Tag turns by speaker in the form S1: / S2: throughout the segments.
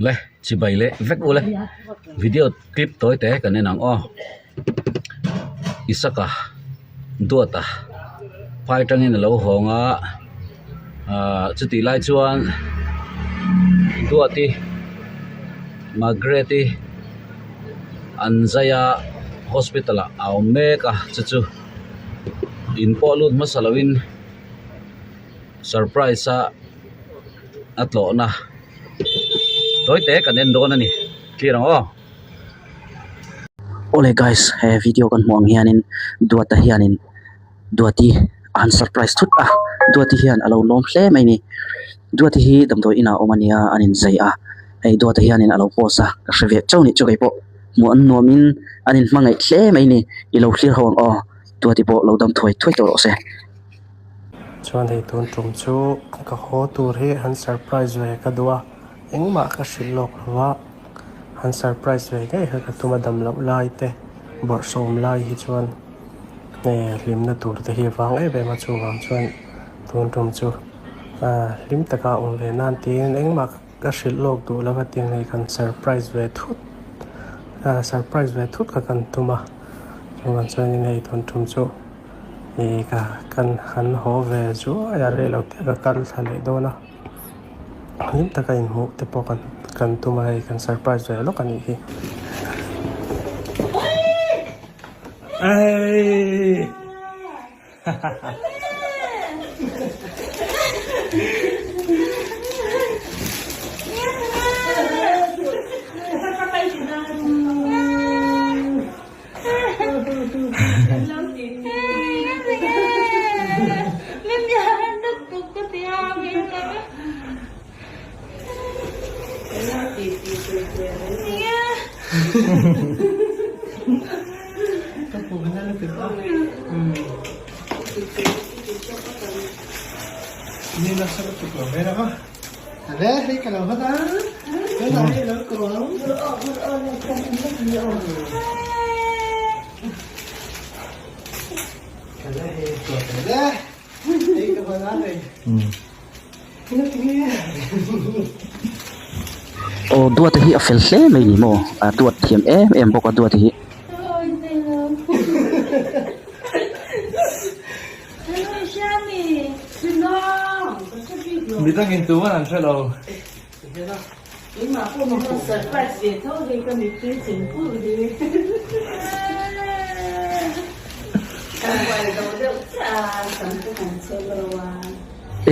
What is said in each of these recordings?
S1: Le chibai leh vek ule video clip tawi te kan en ang aw Isaka Duata phai atangin alo hawng a ahh chutih lai chuan Duati Margaret-i an zai a hospital ah a awm mek a chu chu in pawh lut hmasa lovin surprise a a tlawhna tawi te kan en dawn a ni clear ang aw.
S2: Awle guys he video kan hmuh ang hianin Duata hianin Duati a han surprise thut a Duati hian a lo lawm hle mai a ni Duati hi damdawi inah a awm a nia an inzei a hei Duata hianin a lo post a ka hre ve chauh a nih chu keipawh hmuh an nuamin an inhmangaih hle mai a ni i lo thlir ho ang aw Duati pawh lo dam thuai thuai tawh rawh se.
S3: Chuan hei tun tum chu ka haw tur hi han surprise ve ka duh a engmah ka hrilh lawk lo va han surprise ve ngei kha ka tum a dam loh lai te bawrhsawm lai hi chuan hlimna tur te hi a vang em em a chuvang chuan tun tum chu hlim taka awm ve nan tiin engmah ka hrilh lawk duh lo va tiang hei kan surprise ve thut surprise ve thut kha kan tum a chuvang chuan hei tun tum chu. Ih ka kan han haw ve zuai a rei lo te ka kal thla leh dawn a hlim taka inhmuh te pawh kan kan tum a hei kan surprise ve lawk a nih hi.
S2: Aw Duata hi a fel hle mai ni maw a duat thiam em em bawk a Duata hi.
S4: Midangin tuman an hre lo.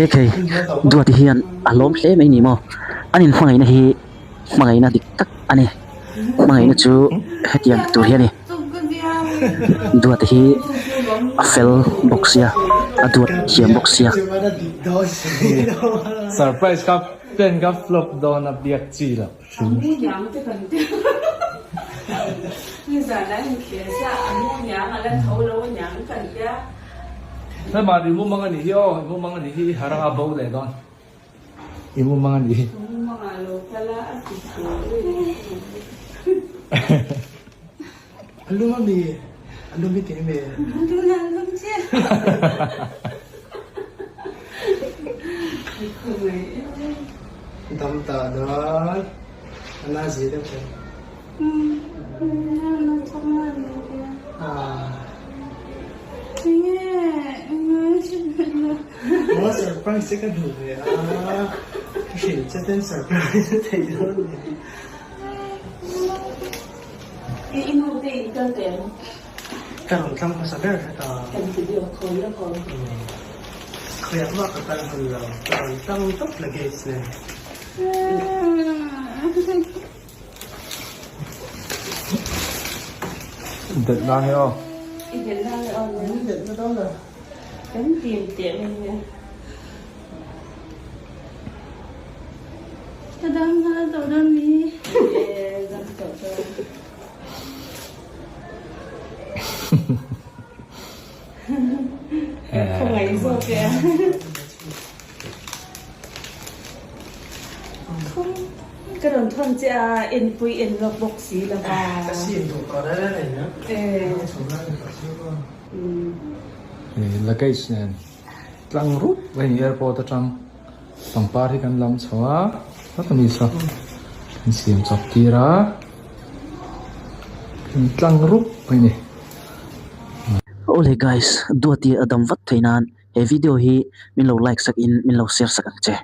S2: Ekhei Duati hian a lawm hle mai ni maw an inhmangaihna hi hmangaihna dik tak a ni hmangaihna chu hetiang tur hi a ni Duati hi a fel bawk sia a duat thiam bawk sia.
S4: Surprise kha Pen ka flop dawn a biak chi loh hrim. Hema i mumang a nih hi aw, i mumang a nih hi i harh anga bo leh dawn. I mumang a nih hi.
S3: Ka rawn tlang hmasa ber heta. Khawiah mah ka kal hman lo, ka rawn tlang tawp luggage nen.
S4: Delh na nge aw. Luggage nen tlang rup a ni airport atang pangpar hi kan lam chho a hlata mi saw kan siam chawp tir a kan tlang rup a ni.
S2: Awle guys, Duati a dam vat thei nan he video hi min lo like sak in min lo share sak ang che.